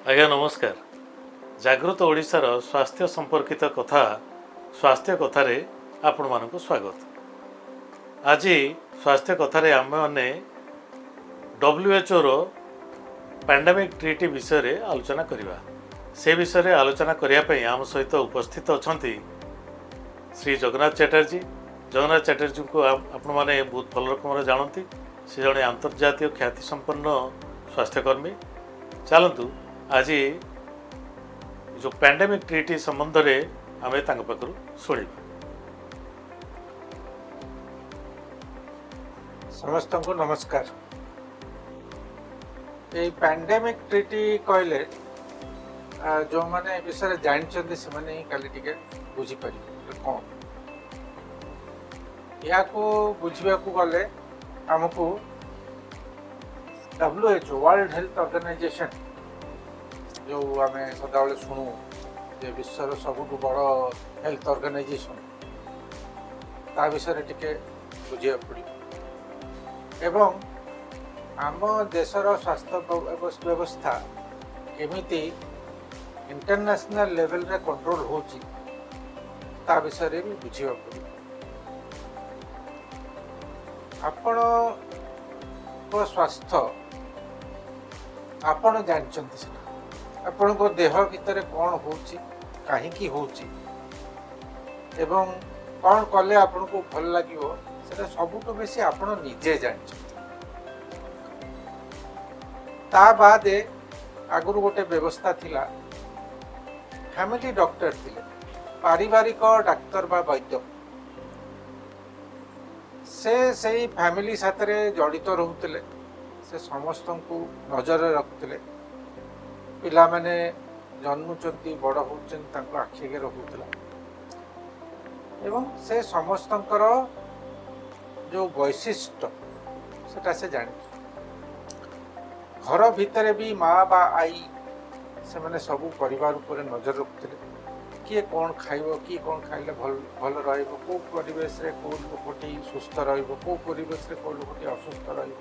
ଆଜ୍ଞା ନମସ୍କାର। ଜାଗୃତ ଓଡ଼ିଶାର ସ୍ୱାସ୍ଥ୍ୟ ସମ୍ପର୍କିତ କଥା ସ୍ୱାସ୍ଥ୍ୟ କଥାରେ ଆପଣମାନଙ୍କୁ ସ୍ୱାଗତ। ଆଜି ସ୍ୱାସ୍ଥ୍ୟ କଥାରେ ଆମେମାନେ ଡବ୍ଲ୍ୟୁଏଚ୍ଓର ପାଣ୍ଡାମିକ୍ ଟ୍ରିଟି ବିଷୟରେ ଆଲୋଚନା କରିବା। ସେ ବିଷୟରେ ଆଲୋଚନା କରିବା ପାଇଁ ଆମ ସହିତ ଉପସ୍ଥିତ ଅଛନ୍ତି ଶ୍ରୀ ଜଗନ୍ନାଥ ଚାଟାର୍ଜୀ। ଜଗନ୍ନାଥ ଚାଟାର୍ଜୀଙ୍କୁ ଆପଣମାନେ ବହୁତ ଭଲ ରକମର ଜାଣନ୍ତି। ସେ ଜଣେ ଆନ୍ତର୍ଜାତୀୟ ଖ୍ୟାତିସମ୍ପନ୍ନ ସ୍ୱାସ୍ଥ୍ୟକର୍ମୀ। ଚାଲନ୍ତୁ, ଆଜି ଯେଉଁ ପାଣ୍ଡେମିକ୍ ଟ୍ରିଟି ସମ୍ବନ୍ଧରେ ଆମେ ତାଙ୍କ ପାଖରୁ ଶୁଣିବା। ସମସ୍ତଙ୍କୁ ନମସ୍କାର। ଏଇ ପାଣ୍ଡେମିକ୍ ଟ୍ରିଟି କହିଲେ ଯେଉଁମାନେ ଏ ବିଷୟରେ ଜାଣିଛନ୍ତି, ସେମାନେ ହିଁ କାଲି ଟିକେ ବୁଝିପାରିବେ ଯେ କ'ଣ। ଏହାକୁ ବୁଝିବାକୁ ଗଲେ ଆମକୁ WHO, world health organisation, ଯେଉଁ ଆମେ ସଦାବେଳେ ଶୁଣୁ ଯେ ବିଶ୍ୱର ସବୁଠୁ ବଡ଼ ହେଲ୍ଥ ଅର୍ଗାନାଇଜେସନ୍, ତା ବିଷୟରେ ଟିକେ ବୁଝିବାକୁ ପଡ଼ିବ ଏବଂ ଆମ ଦେଶର ସ୍ୱାସ୍ଥ୍ୟ ବ୍ୟବସ୍ଥା କେମିତି ଇଣ୍ଟରନ୍ୟାସନାଲ ଲେଭେଲରେ କଣ୍ଟ୍ରୋଲ ହେଉଛି, ତା ବିଷୟରେ ବି ବୁଝିବାକୁ ପଡ଼ିବ। ଆପଣଙ୍କ ସ୍ୱାସ୍ଥ୍ୟ ଆପଣ ଜାଣିଛନ୍ତି। ସେଟା ଆପଣଙ୍କ ଦେହ ଭିତରେ କ'ଣ ହେଉଛି, କାହିଁକି ହେଉଛି ଏବଂ କ'ଣ କଲେ ଆପଣଙ୍କୁ ଭଲ ଲାଗିବ, ସେଟା ସବୁଠୁ ବେଶୀ ଆପଣ ନିଜେ ଜାଣିଛନ୍ତି। ତା ବାଦେ ଆଗରୁ ଗୋଟେ ବ୍ୟବସ୍ଥା ଥିଲା, ଫ୍ୟାମିଲି ଡକ୍ଟର ଥିଲେ, ପାରିବାରିକ ଡାକ୍ତର ବା ବୈଦ୍ୟ। ସେ ସେଇ ଫ୍ୟାମିଲି ସାଥିରେ ଜଡ଼ିତ ରହୁଥିଲେ। ସେ ସମସ୍ତଙ୍କୁ ନଜରରେ ରଖୁଥିଲେ। ପିଲାମାନେ ଜନ୍ମୁଛନ୍ତି, ବଡ଼ ହେଉଛନ୍ତି, ତାଙ୍କ ଆଖି ଆଗରେ ରହୁଥିଲା ଏବଂ ସେ ସମସ୍ତଙ୍କର ଯେଉଁ ବୈଶିଷ୍ଟ୍ୟ, ସେଟା ସେ ଜାଣିଥିଲେ। ଘର ଭିତରେ ବି ମା ବା ଆଈ, ସେମାନେ ସବୁ ପରିବାର ଉପରେ ନଜର ରଖୁଥିଲେ। କିଏ କ'ଣ ଖାଇବ, କିଏ କ'ଣ ଖାଇଲେ ଭଲ ଭଲ ରହିବ, କେଉଁ ପରିବେଶରେ କେଉଁ ଲୋକଟି ସୁସ୍ଥ ରହିବ, କେଉଁ ପରିବେଶରେ କେଉଁ ଲୋକଟି ଅସୁସ୍ଥ ରହିବ,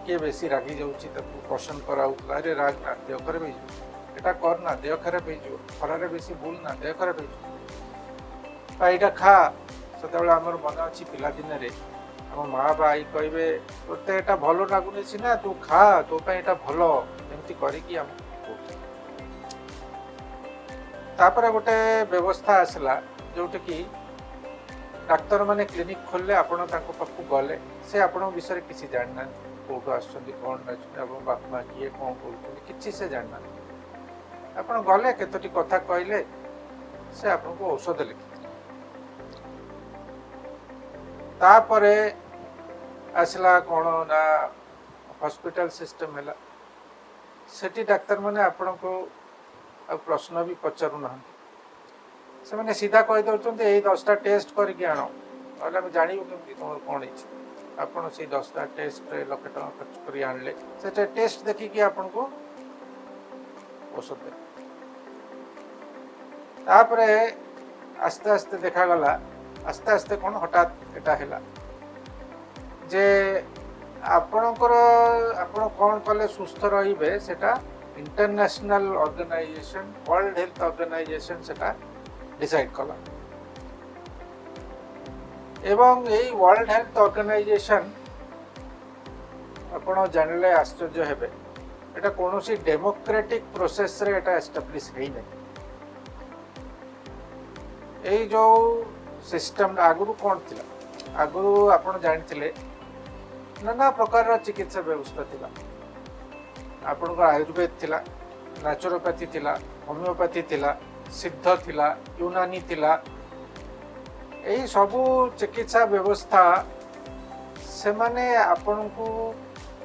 କିଏ ବେଶୀ ରାଗି ଯାଉଛି, ତାକୁ ପସନ୍ଦ କରାହେଉଥିଲା। ଆରେ, ରାଗ ନା, ଦେହ ଖରାପ ହେଇଯିବ। ଏଟା କର ନା, ଦେହ ଖରାପ ହେଇଯିବ। ଖରାରେ ବେଶୀ ବୁଲ ନା, ଦେହ ଖରାପ ହେଇଯିବ। ବା ଏଇଟା ଖା। ସେତେବେଳେ ଆମର ମନେ ଅଛି, ପିଲାଦିନରେ ଆମ ମା ବା ଆଈ କହିବେ, ତୋତେ ଏଇଟା ଭଲ ଲାଗୁନି ସିନା, ତୁ ଖା, ତୋ ପାଇଁ ଏଇଟା ଭଲ। ଏମିତି କରିକି ଆମକୁ କହୁଥିଲେ। ତାପରେ ଗୋଟେ ବ୍ୟବସ୍ଥା ଆସିଲା, ଯୋଉଠିକି ଡାକ୍ତରମାନେ କ୍ଲିନିକ୍ ଖୋଲିଲେ। ଆପଣ ତାଙ୍କ ପାଖକୁ ଗଲେ, ସେ ଆପଣଙ୍କ ବିଷୟରେ କିଛି ଜାଣିନାହାନ୍ତି। କୋଉଠୁ ଆସୁଛନ୍ତି, କ'ଣ ଆସୁଛନ୍ତି, ଆପଣଙ୍କ ବାପା ମା କିଏ, କ'ଣ କରୁଛନ୍ତି, କିଛି ସେ ଜାଣିନାହାନ୍ତି। ଆପଣ ଗଲେ, କେତୋଟି କଥା କହିଲେ, ସେ ଆପଣଙ୍କୁ ଔଷଧ ଲେଖିଥିଲେ। ତାପରେ ଆସିଲା କ'ଣ ନା ହସ୍ପିଟାଲ ସିଷ୍ଟମ ହେଲା। ସେଠି ଡାକ୍ତରମାନେ ଆପଣଙ୍କୁ ଆଉ ପ୍ରଶ୍ନ ବି ପଚାରୁନାହାନ୍ତି। ସେମାନେ ସିଧା କହିଦେଉଛନ୍ତି, ଏଇ 10ଟା ଟେଷ୍ଟ କରିକି ଆଣ, ନହେଲେ ଆମେ ଜାଣିବୁ କେମିତି ତୁମର କ'ଣ ହେଇଛି? ଆପଣ ସେଇ 10ଟା ଟେଷ୍ଟରେ ଲକ୍ଷେ ଟଙ୍କା ଖର୍ଚ୍ଚ କରି ଆଣିଲେ, ସେଟା ଟେଷ୍ଟ ଦେଖିକି ଆପଣଙ୍କୁ ଔଷଧ ଦେବେ। ତାପରେ ଆସ୍ତେ ଆସ୍ତେ ଦେଖାଗଲା, ଆସ୍ତେ ଆସ୍ତେ କ'ଣ, ହଠାତ୍ ଏଟା ହେଲା ଯେ ଆପଣଙ୍କର ଆପଣ କ'ଣ କଲେ ସୁସ୍ଥ ରହିବେ, ସେଟା international organisation, world health organisation ସେଟା ଡିସାଇଡ୍ କଲା। ଏବଂ ଏଇ ୱାର୍ଲଡ ହେଲ୍ଥ ଅର୍ଗାନାଇଜେସନ, ଆପଣ ଜାଣିଲେ ଆଶ୍ଚର୍ଯ୍ୟ ହେବେ, ଏଟା କୌଣସି ଡେମୋକ୍ରାଟିକ ପ୍ରୋସେସରେ ଏଟା ଏଷ୍ଟାବ୍ଲିଶ ହେଇନାହିଁ। ଏଇ ଯୋଉ ସିଷ୍ଟମ, ଆଗରୁ କ'ଣ ଥିଲା? ଆଗରୁ ଆପଣ ଜାଣିଥିଲେ, ନାନା ପ୍ରକାରର ଚିକିତ୍ସା ବ୍ୟବସ୍ଥା ଥିଲା। ଆପଣଙ୍କର ଆୟୁର୍ବେଦ ଥିଲା, ନ୍ୟାଚୁରୋପାଥି ଥିଲା, ହୋମିଓପାଥି ଥିଲା, ସିଦ୍ଧ ଥିଲା, ୟୁନାନି ଥିଲା। ଏଇ ସବୁ ଚିକିତ୍ସା ବ୍ୟବସ୍ଥା ସେମାନେ ଆପଣଙ୍କୁ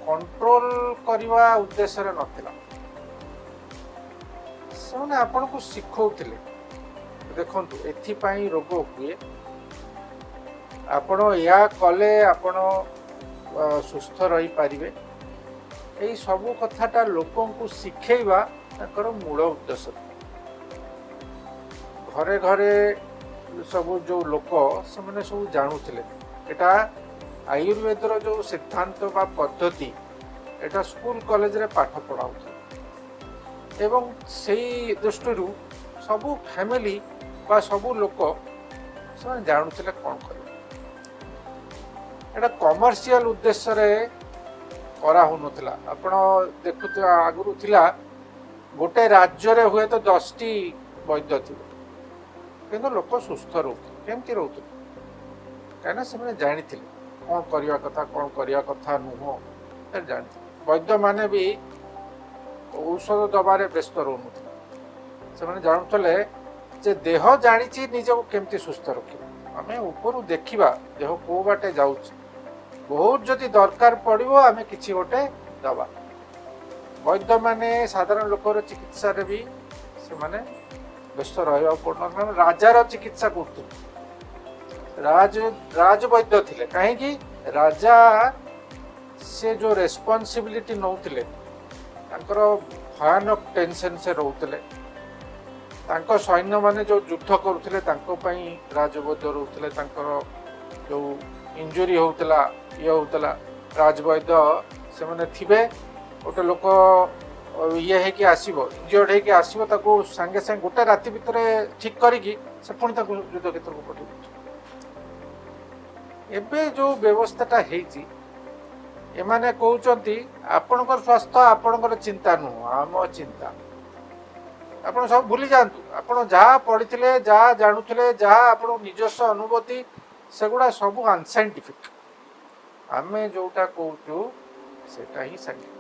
କଣ୍ଟ୍ରୋଲ କରିବା ଉଦ୍ଦେଶ୍ୟରେ ନଥିଲା। ସେମାନେ ଆପଣଙ୍କୁ ଶିଖଉଥିଲେ, ଦେଖନ୍ତୁ, ଏଥିପାଇଁ ରୋଗ ହୁଏ, ଆପଣ ଏହା କଲେ ଆପଣ ସୁସ୍ଥ ରହିପାରିବେ। ଏଇ ସବୁ କଥାଟା ଲୋକଙ୍କୁ ଶିଖେଇବା ତାଙ୍କର ମୂଳ ଉଦ୍ଦେଶ୍ୟ ଥିଲା। ଘରେ ଘରେ ସବୁ ଯୋଉ ଲୋକ, ସେମାନେ ସବୁ ଜାଣୁଥିଲେ। ଏଟା ଆୟୁର୍ବେଦର ଯୋଉ ସିଦ୍ଧାନ୍ତ ବା ପଦ୍ଧତି, ଏଟା ସ୍କୁଲ କଲେଜରେ ପାଠ ପଢ଼ାଉଥିଲେ। ଏବଂ ସେଇ ଦୃଷ୍ଟିରୁ ସବୁ ଫ୍ୟାମିଲି ବା ସବୁ ଲୋକ ସେମାନେ ଜାଣୁଥିଲେ କ'ଣ କରିବେ। ଏଇଟା କମର୍ସିଆଲ ଉଦ୍ଦେଶ୍ୟରେ କରାହେଉନଥିଲା। ଆପଣ ଦେଖୁଥିବେ, ଆଗରୁ ଥିଲା ଗୋଟେ ରାଜ୍ୟରେ ହୁଏତ 10ଟି ବୈଦ୍ୟ ଥିବେ, କିନ୍ତୁ ଲୋକ ସୁସ୍ଥ ରହୁଥିଲେ। କେମିତି ରହୁଥିଲେ? କାହିଁକିନା ସେମାନେ ଜାଣିଥିଲେ କ'ଣ କରିବା କଥା, କ'ଣ କରିବା କଥା ନୁହଁ, ସେ ଜାଣିଥିଲେ। ବୈଦ୍ୟମାନେ ବି ଔଷଧ ଦେବାରେ ବ୍ୟସ୍ତ ରହୁନଥିଲେ। ସେମାନେ ଜାଣୁଥିଲେ ଯେ ଦେହ ଜାଣିଛି ନିଜକୁ କେମିତି ସୁସ୍ଥ ରଖିବ। ଆମେ ଉପରୁ ଦେଖିବା ଦେହ କୋଉ ବାଟେ ଯାଉଛି, ବହୁତ ଯଦି ଦରକାର ପଡ଼ିବ ଆମେ କିଛି ଗୋଟେ ଦେବା। ବୈଦ୍ୟମାନେ ସାଧାରଣ ଲୋକର ଚିକିତ୍ସାରେ ବି ସେମାନେ ବ୍ୟସ୍ତ ରହିବାକୁ ପଡୁନଥିଲା। ରାଜାର ଚିକିତ୍ସା କରୁଥିଲେ, ରାଜବୈଦ୍ୟ ଥିଲେ। କାହିଁକି? ରାଜା ସେ ଯୋଉ ରେସ୍ପନ୍ସିବିଲିଟି ନେଉଥିଲେ, ତାଙ୍କର ଭୟାନକ ଟେନସନ୍ ସେ ରହୁଥିଲେ। ତାଙ୍କ ସୈନ୍ୟମାନେ ଯୋଉ ଯୁଦ୍ଧ କରୁଥିଲେ, ତାଙ୍କ ପାଇଁ ରାଜବୈଦ୍ୟ ରହୁଥିଲେ। ତାଙ୍କର ଯୋଉ ଇଞ୍ଜୁରି ହଉଥିଲା, ଇଏ ହଉଥିଲା, ରାଜବୈଦ୍ୟ ସେମାନେ ଥିବେ। ଗୋଟେ ଲୋକ ଇଏ ହେଇକି ଆସିବ, ଇଞ୍ଜର୍ଡ ହେଇକି ଆସିବ, ତାକୁ ସାଙ୍ଗେ ସାଙ୍ଗେ ଗୋଟେ ରାତି ଭିତରେ ଠିକ କରିକି ସେ ପୁଣି ତାକୁ ଯୁଦ୍ଧ କ୍ଷେତ୍ରକୁ ପଠେଇ ଦଉଥିଲେ। ଏବେ ଯୋଉ ବ୍ୟବସ୍ଥାଟା ହେଇଛି, ଏମାନେ କହୁଛନ୍ତି ଆପଣଙ୍କର ସ୍ୱାସ୍ଥ୍ୟ ଆପଣଙ୍କର ଚିନ୍ତା ନୁହଁ, ଆମ ଚିନ୍ତା। ଆପଣ ସବୁ ଭୁଲି ଯାଆନ୍ତୁ। ଆପଣ ଯାହା ପଢିଥିଲେ, ଯାହା ଜାଣୁଥିଲେ, ଯାହା ଆପଣଙ୍କ ନିଜସ୍ୱ ଅନୁଭୂତି, ସେଗୁଡ଼ା ସବୁ ଅନସାଇଣ୍ଟିଫିକ୍। ଆମେ ଯୋଉଟା କହୁଛୁ ସେଟା ହିଁ ସାଇଣ୍ଟିଫିକ୍।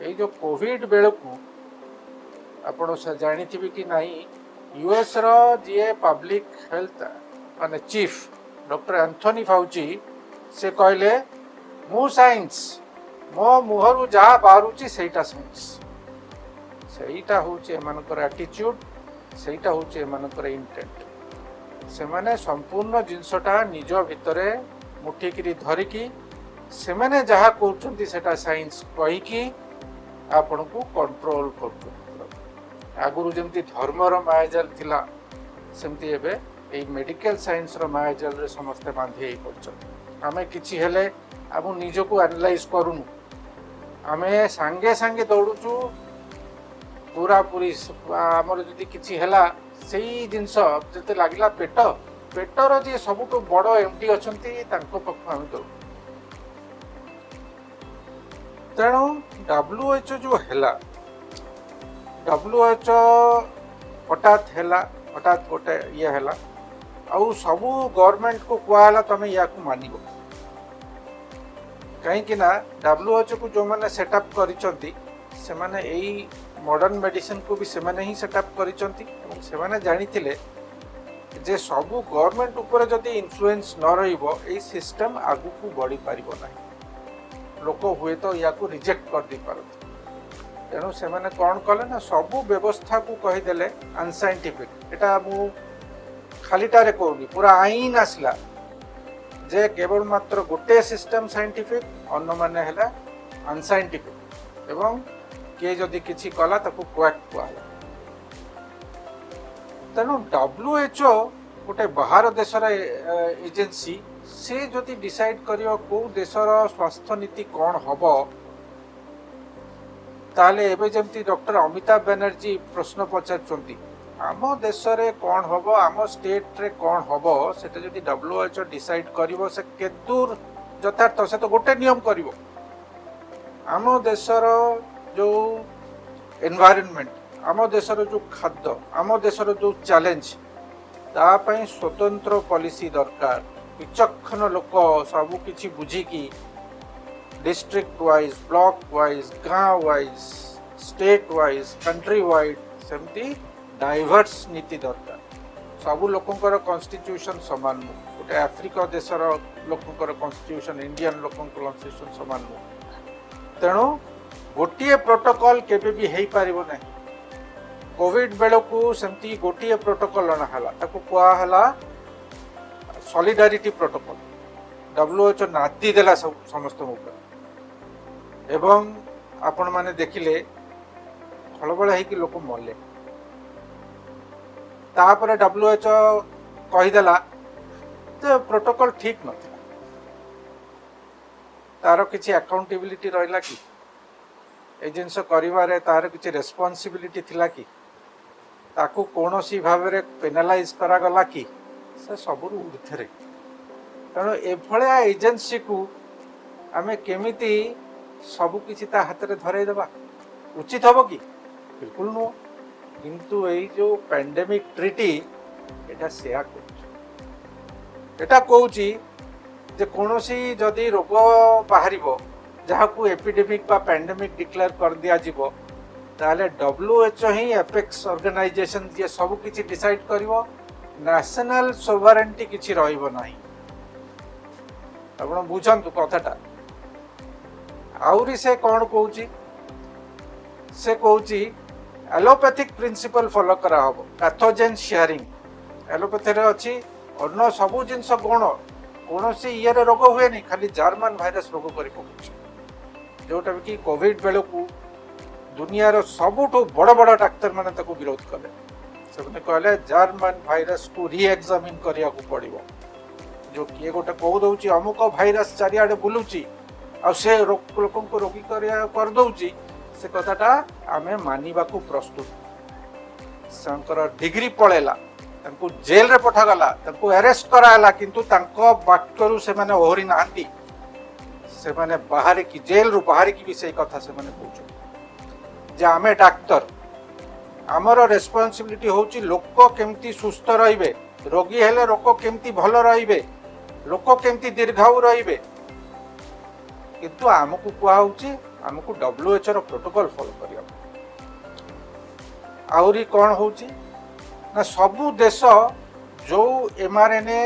ଏଇ ଯୋଉ କୋଭିଡ ବେଳକୁ ଆପଣ ଜାଣିଥିବେ କି ନାହିଁ, ୟୁଏସ୍ ର ଯିଏ ପବ୍ଲିକ ହେଲ୍ଥ ମାନେ ଚିଫ୍ ଡକ୍ଟର ଆନ୍ଥୋନି ଫାଉଚି, ସେ କହିଲେ, ମୁଁ ସାଇନ୍ସ, ମୋ ମୁହଁରୁ ଯାହା ବାହାରୁଛି ସେଇଟା ସାଇନ୍ସ। ସେଇଟା ହେଉଛି ଏମାନଙ୍କର ଆଟିଚ୍ୟୁଡ୍, ସେଇଟା ହେଉଛି ଏମାନଙ୍କର ଇଣ୍ଟେଣ୍ଟ। ସେମାନେ ସମ୍ପୂର୍ଣ୍ଣ ଜିନିଷଟା ନିଜ ଭିତରେ ମୁଠିକିରି ଧରିକି ସେମାନେ ଯାହା କହୁଛନ୍ତି ସେଟା ସାଇନ୍ସ କହିକି ଆପଣଙ୍କୁ କଣ୍ଟ୍ରୋଲ କରୁଛନ୍ତି। ଆଗରୁ ଯେମିତି ଧର୍ମର ମାୟାଜାଲ ଥିଲା, ସେମିତି ଏବେ ଏଇ ମେଡିକାଲ ସାଇନ୍ସର ମାୟାଜାଲରେ ସମସ୍ତେ ବାନ୍ଧି ହେଇ ପଡ଼ିଛନ୍ତି। ଆମେ କିଛି ହେଲେ ଆମ ନିଜକୁ ଆନାଲାଇଜ କରୁନୁ, ଆମେ ସାଙ୍ଗେ ସାଙ୍ଗେ ଦୌଡ଼ୁଛୁ ପୁରାପୁରି। ଆମର ଯଦି କିଛି ହେଲା, ସେଇ ଜିନିଷ ଯେତେ ଲାଗିଲା ପେଟର ଯିଏ ସବୁଠୁ ବଡ଼ ଏମଡି ଅଛନ୍ତି, ତାଙ୍କ ପାଖକୁ ଆମେ ଦୌଡ଼ୁ। ତେଣୁ WHO ଯୋଉ ହେଲା, WHO ହଠାତ୍ ହେଲା, ହଠାତ୍ ଗୋଟେ ଇଏ ହେଲା ଆଉ ସବୁ ଗଭର୍ଣ୍ଣମେଣ୍ଟକୁ କୁହାହେଲା ତମେ ୟାକୁ ମାନିବ। କାହିଁକି ନା WHO କୁ ଯେଉଁମାନେ ସେଟଅପ୍ କରିଛନ୍ତି, ସେମାନେ ଏଇ ମଡର୍ଣ୍ଣ ମେଡିସିନକୁ ବି ସେମାନେ ହିଁ ସେଟଅପ୍ କରିଛନ୍ତି ଏବଂ ସେମାନେ ଜାଣିଥିଲେ ଯେ ସବୁ ଗଭର୍ଣ୍ଣମେଣ୍ଟ ଉପରେ ଯଦି ଇନଫ୍ଲୁଏନ୍ସ ନ ରହିବ, ଏଇ ସିଷ୍ଟମ ଆଗକୁ ବଢ଼ିପାରିବ ନାହିଁ, ଲୋକ ହୁଏତ ୟାକୁ ରିଜେକ୍ଟ କରିଦେଇପାରନ୍ତି। ତେଣୁ ସେମାନେ କ'ଣ କଲେ ନା ସବୁ ବ୍ୟବସ୍ଥାକୁ କହିଦେଲେ ଅନସାଇଣ୍ଟିଫିକ୍। ଏଟା ମୁଁ ଖାଲିଟାରେ କହୁନି, ପୁରା ଆଇନ ଆସିଲା ଯେ କେବଳ ମାତ୍ର ଗୋଟେ ସିଷ୍ଟମ ସାଇଣ୍ଟିଫିକ୍, ଅନ୍ୟମାନେ ହେଲା ଅନସାଇଣ୍ଟିଫିକ୍ ଏବଂ କିଏ ଯଦି କିଛି କଲା ତାକୁ କ୍ୱାକ୍ କୁହାହେଲା। ତେଣୁ WHO ଗୋଟେ ବାହାର ଦେଶର ଏଜେନ୍ସି, ସେ ଯଦି ଡିସାଇଡ୍ କରିବ କୋଉ ଦେଶର ସ୍ୱାସ୍ଥ୍ୟ ନୀତି କ'ଣ ହବ, ତାହେଲେ ଏବେ ଯେମିତି ଡକ୍ଟର ଅମିତାଭ ବାନାର୍ଜୀ ପ୍ରଶ୍ନ ପଚାରୁଛନ୍ତି, ଆମ ଦେଶରେ କ'ଣ ହବ, ଆମ ଷ୍ଟେଟରେ କ'ଣ ହବ, ସେଟା ଯଦି WHO decide କରିବ, ସେ କେଦୂର ଯଥାର୍ଥ? ସେ ତ ଗୋଟେ ନିୟମ କରିବ। ଆମ ଦେଶର ଯୋଉ ଏନଭାଇରନମେଣ୍ଟ, ଆମ ଦେଶର ଯୋଉ ଖାଦ୍ୟ, ଆମ ଦେଶର ଯୋଉ ଚ୍ୟାଲେଞ୍ଜ, ତା ପାଇଁ ସ୍ୱତନ୍ତ୍ର ପଲିସି ଦରକାର। ବିଚକ୍ଷଣ ଲୋକ ସବୁ କିଛି ବୁଝିକି ଡିଷ୍ଟ୍ରିକ୍ଟ ୱାଇଜ, ବ୍ଲକ ୱାଇଜ, ଗାଁ wise, state wise, country wide ସେମିତି ଡାଇଭର୍ସ ନୀତି ଦରକାର। ସବୁ ଲୋକଙ୍କର କନଷ୍ଟିଟ୍ୟୁସନ ସମାନ ନୁହଁ। ଗୋଟେ ଆଫ୍ରିକା ଦେଶର ଲୋକଙ୍କର କନଷ୍ଟିଟ୍ୟୁସନ, ଇଣ୍ଡିଆନ ଲୋକଙ୍କର କନଷ୍ଟିଟ୍ୟୁସନ ସମାନ ନୁହଁ। ତେଣୁ ଗୋଟିଏ ପ୍ରୋଟୋକଲ କେବେ ବି ହେଇପାରିବ ନାହିଁ। କୋଭିଡ ବେଳକୁ ସେମିତି ଗୋଟିଏ ପ୍ରୋଟୋକଲ ଅଣା ହେଲା, ତାକୁ କୁହାହେଲା ସଲିଡାରିଟି ପ୍ରୋଟୋକଲ। WHO ନାଦି ଦେଲା ସବୁ ସମସ୍ତଙ୍କ ଉପରେ ଏବଂ ଆପଣମାନେ ଦେଖିଲେ ଖଳବଳ ହେଇକି ଲୋକ ମଲେ। ତାପରେ WHO କହିଦେଲା ଯେ ପ୍ରୋଟୋକଲ ଠିକ ନଥିଲା। ତାର କିଛି ଆକାଉଣ୍ଟେବିଲିଟି ରହିଲା କି? ଏ ଜିନିଷ କରିବାରେ ତାର କିଛି ରେସ୍ପନ୍ସିବିଲିଟି ଥିଲା କି? ତାକୁ କୌଣସି ଭାବରେ ପେନାଲାଇଜ୍ କରାଗଲା କି? ସେ ସବୁରୁ ଉର୍ଦ୍ଧ୍ୱରେ। ତେଣୁ ଏଭଳିଆ ଏଜେନ୍ସିକୁ ଆମେ କେମିତି ସବୁ କିଛି ତା ହାତରେ ଧରେଇ ଦେବା ଉଚିତ ହବ କି? ବିଲକୁଲ ନୁହଁ। କିନ୍ତୁ ଏଇ ଯୋଉ ପ୍ୟାଣ୍ଡେମିକ୍ ଟ୍ରିଟି, ଏଇଟା ସେୟା କରୁଛି। ଏଟା କହୁଛି ଯେ କୌଣସି ଯଦି ରୋଗ ବାହାରିବ, ଯାହାକୁ ଏପିଡେମିକ୍ ବା ପ୍ୟାଣ୍ଡେମିକ୍ ଡିକ୍ଲେୟାର କରିଦିଆଯିବ, ତାହେଲେ WHO ହିଁ ଏପେକ୍ସ ଅର୍ଗାନାଇଜେସନ, ଯିଏ ସବୁ କିଛି ଡିସାଇଡ୍ କରିବ। ନ୍ୟାସନାଲ ସୋଭରେଣ୍ଟି କିଛି ରହିବ ନାହିଁ। ଆପଣ ବୁଝନ୍ତୁ କଥାଟା। ଆହୁରି ସେ କ'ଣ କହୁଛି? ସେ କହୁଛି ଆଲୋପାଥିକ ପ୍ରିନ୍ସିପଲ ଫଲୋ କରାହବ, ପାଥୋଜେନ୍ ସେୟାରିଂ। ଆଲୋପାଥିରେ ଅଛି, ଅନ୍ୟ ସବୁ ଜିନିଷ ଗୌଣ। କୌଣସି ଇଏରେ ରୋଗ ହୁଏନି, ଖାଲି ଜାର୍ମାନ ଭାଇରସ ରୋଗ କରି ପକଉଛି, ଯୋଉଟା କି କୋଭିଡ ବେଳକୁ ଦୁନିଆର ସବୁଠୁ ବଡ଼ ବଡ଼ ଡାକ୍ତରମାନେ ତାକୁ ବିରୋଧ କଲେ। ସେମାନେ କହିଲେ ଜାର୍ମାନ ଭାଇରସକୁ ରିଏକ୍ସାମିନ୍ କରିବାକୁ ପଡ଼ିବ। ଯୋଉ କିଏ ଗୋଟେ କହୁ ଦଉଛି ଅମୁକ ଭାଇରସ ଚାରିଆଡ଼େ ବୁଲୁଛି ଆଉ ସେ ଲୋକଙ୍କୁ ରୋଗୀ କରିବା କରିଦଉଛି, ସେ କଥାଟା ଆମେ ମାନିବାକୁ ପ୍ରସ୍ତୁତ। ତାଙ୍କର ଡିଗ୍ରୀ ପଳେଇଲା, ତାଙ୍କୁ ଜେଲରେ ପଠାଗଲା, ତାଙ୍କୁ ଆରେଷ୍ଟ କରାହେଲା, କିନ୍ତୁ ତାଙ୍କ ବାକ୍ୟରୁ ସେମାନେ ଓହରି ନାହାନ୍ତି। ସେମାନେ ବାହାରିକି, ଜେଲରୁ ବାହାରିକି ବି ସେଇ କଥା ସେମାନେ କହୁଛନ୍ତି ଯେ ଆମେ ଡାକ୍ତର, ଆମର ରେସ୍ପନ୍ସିବିଲିଟି ହେଉଛି ଲୋକ କେମିତି ସୁସ୍ଥ ରହିବେ, ରୋଗୀ ହେଲେ ଲୋକ କେମିତି ଭଲ ରହିବେ, ଲୋକ କେମିତି ଦୀର୍ଘାୟୁ ରହିବେ। କିନ୍ତୁ ଆମକୁ କୁହାହଉଛି ଆମକୁ WHO ର ପ୍ରୋଟୋକଲ ଫଲୋ କରିବାକୁ। ଆହୁରି କ'ଣ ହେଉଛି ନା, ସବୁ ଦେଶ ଯୋଉ ଏମ୍ଆର୍ଏନ୍ଏ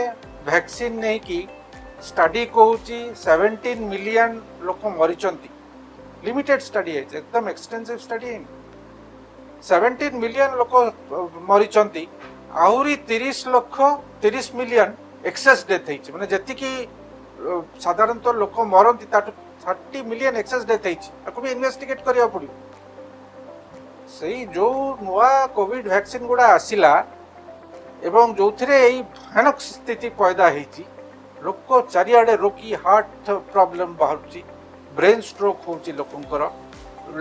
ଭ୍ୟାକ୍ସିନ୍ ନେଇକି ଷ୍ଟଡି କହୁଛି 17 ମିଲିୟନ ଲୋକ ମରିଛନ୍ତି। ଲିମିଟେଡ୍ ଷ୍ଟଡି ହେଇଛି, ଏକଦମ ଏକ୍ସଟେନ୍ସିଭ୍ ଷ୍ଟଡି ହେଇନି। 17 ମିଲିୟନ ଲୋକ ମରିଛନ୍ତି, ଆହୁରି 30 ଲକ୍ଷ, 30 ମିଲିୟନ ଏକ୍ସେସ୍ ଡେଥ୍ ହେଇଛି। ମାନେ ଯେତିକି ସାଧାରଣତଃ ଲୋକ ମରନ୍ତି, ତାଠୁ 30 ମିଲିୟନ ଏକ୍ସେସ୍ ଡେଥ୍ ହେଇଛି। ତାକୁ ବି ଇନଭେଷ୍ଟିଗେଟ୍ କରିବାକୁ ପଡ଼ିବ। ସେଇ ଯୋଉ ନୂଆ କୋଭିଡ ଭ୍ୟାକ୍ସିନ୍ ଗୁଡ଼ା ଆସିଲା ଏବଂ ଯୋଉଥିରେ ଏଇ ଭୟାନକ ସ୍ଥିତି ପଇଦା ହେଇଛି, ଲୋକ ଚାରିଆଡ଼େ ରୋଗୀ, ହାର୍ଟ ପ୍ରୋବ୍ଲେମ ବାହାରୁଛି, ବ୍ରେନ୍ ଷ୍ଟ୍ରୋକ୍ ହେଉଛି ଲୋକଙ୍କର,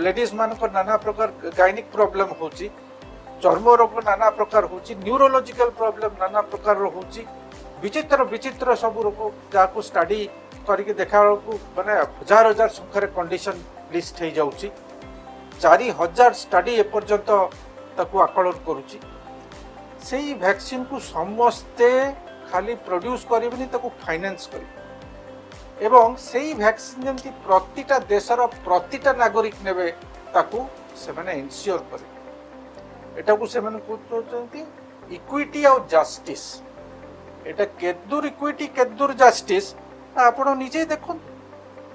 ଲେଡିଜ୍ ମାନଙ୍କର ନାନା ପ୍ରକାର ଗାଇନିକ୍ ପ୍ରୋବ୍ଲେମ ହେଉଛି, ଚର୍ମ ରୋଗ ନାନା ପ୍ରକାର ହେଉଛି, ନ୍ୟୁରୋଲୋଜିକାଲ ପ୍ରୋବ୍ଲେମ ନାନା ପ୍ରକାରର ହେଉଛି, ବିଚିତ୍ର ବିଚିତ୍ର ସବୁ ରୋଗ, ଯାହାକୁ ଷ୍ଟଡି କରିକି ଦେଖା ବେଳକୁ ମାନେ ହଜାର ହଜାର ସଂଖ୍ୟାରେ କଣ୍ଡିସନ ଲିଷ୍ଟ ହେଇଯାଉଛି। 4000 ଷ୍ଟଡି ଏପର୍ଯ୍ୟନ୍ତ ତାକୁ ଆକଳନ କରୁଛି। ସେଇ ଭ୍ୟାକ୍ସିନକୁ ସମସ୍ତେ ଖାଲି ପ୍ରଡ୍ୟୁସ୍ କରିବେନି, ତାକୁ ଫାଇନାନ୍ସ କରିବେ ଏବଂ ସେଇ ଭ୍ୟାକ୍ସିନ ଯେମିତି ପ୍ରତିଟା ଦେଶର ପ୍ରତିଟା ନାଗରିକ ନେବେ, ତାକୁ ସେମାନେ ଏନସିଓର କରିବେ। ଏଟାକୁ ସେମାନେ କହୁଛନ୍ତି ଇକ୍ୱିଟି ଆଉ ଜଷ୍ଟିସ୍। ଏଟା କେଦୁର ଇକ୍ୱିଟି, କେଦୁର ଜଷ୍ଟିସ୍, ଆପଣ ନିଜେ ଦେଖନ୍ତୁ,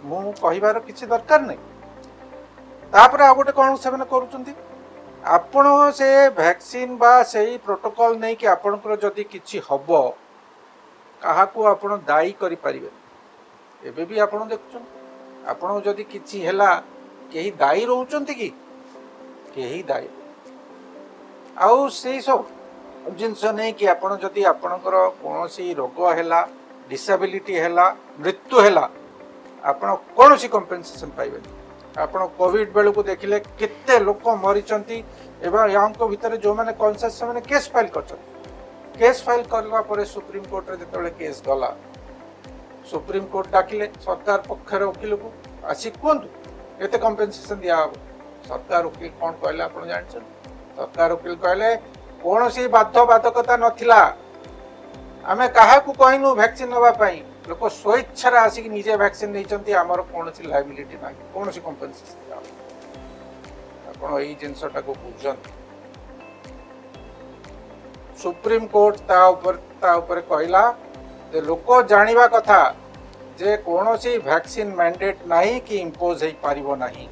ମୁଁ କହିବାର କିଛି ଦରକାର ନାହିଁ। ତାପରେ ଆଉ ଗୋଟେ କ'ଣ ସେମାନେ କରୁଛନ୍ତି? ଆପଣ ସେ ଭ୍ୟାକ୍ସିନ ବା ସେଇ ପ୍ରୋଟୋକଲ ନେଇକି ଆପଣଙ୍କର ଯଦି କିଛି ହବ, କାହାକୁ ଆପଣ ଦାୟୀ କରିପାରିବେ? ଏବେ ବି ଆପଣ ଦେଖୁଛନ୍ତି, ଆପଣ ଯଦି କିଛି ହେଲା, କେହି ଦାୟୀ ରହୁଛନ୍ତି କି? କେହି ଦାୟୀ। ଆଉ ସେଇ ସବୁ ଜିନିଷ ନେଇକି ଆପଣ ଯଦି ଆପଣଙ୍କର କୌଣସି ରୋଗ ହେଲା, ଡିସାବିଲିଟି ହେଲା, ମୃତ୍ୟୁ ହେଲା, ଆପଣ କୌଣସି କମ୍ପେନସେସନ ପାଇବେନି। ଆପଣ କୋଭିଡ ବେଳକୁ ଦେଖିଲେ କେତେ ଲୋକ ମରିଛନ୍ତି ଏବଂ ୟାଙ୍କ ଭିତରେ ଯେଉଁମାନେ କନସିୟସ୍, ସେମାନେ କେସ୍ ଫାଇଲ୍ କରିଛନ୍ତି। କେସ୍ ଫାଇଲ୍ କଲା ପରେ ସୁପ୍ରିମକୋର୍ଟରେ ଯେତେବେଳେ କେସ୍ ଗଲା, ସୁପ୍ରିମକୋର୍ଟ ଡାକିଲେ ସରକାର ପକ୍ଷର ଓକିଲକୁ, ଆସି କୁହନ୍ତୁ କେତେ କମ୍ପେନସେସନ ଦିଆହବ। ସରକାର ଓକିଲ କ'ଣ କହିଲେ ଆପଣ ଜାଣିଛନ୍ତି? ସରକାର ଓକିଲ କହିଲେ କୌଣସି ବାଧ୍ୟବାଧକତା ନଥିଲା, ଆମେ କାହାକୁ କହିନୁ ଭ୍ୟାକ୍ସିନ ନେବା ପାଇଁ, ଲୋକ ସ୍ୱଇଚ୍ଛାରେ ଆସିକି ନିଜେ ଭ୍ୟାକ୍ସିନ ନେଇଛନ୍ତି, ଆମର କୌଣସି ଲାଇବିଲିଟି ନାହିଁ, କୌଣସି କମ୍ପେନସେସନ ଦିଆହବ। ଆପଣ ଏଇ ଜିନିଷଟାକୁ ବୁଝନ୍ତୁ। ସୁପ୍ରିମକୋର୍ଟ ତା ଉପରେ କହିଲା ଯେ ଲୋକ ଜାଣିବା କଥା ଯେ କୌଣସି ଭ୍ୟାକ୍ସିନ ମ୍ୟାଣ୍ଡେଟ୍ ନାହିଁ କି ଇମ୍ପୋଜ ହେଇପାରିବ ନାହିଁ।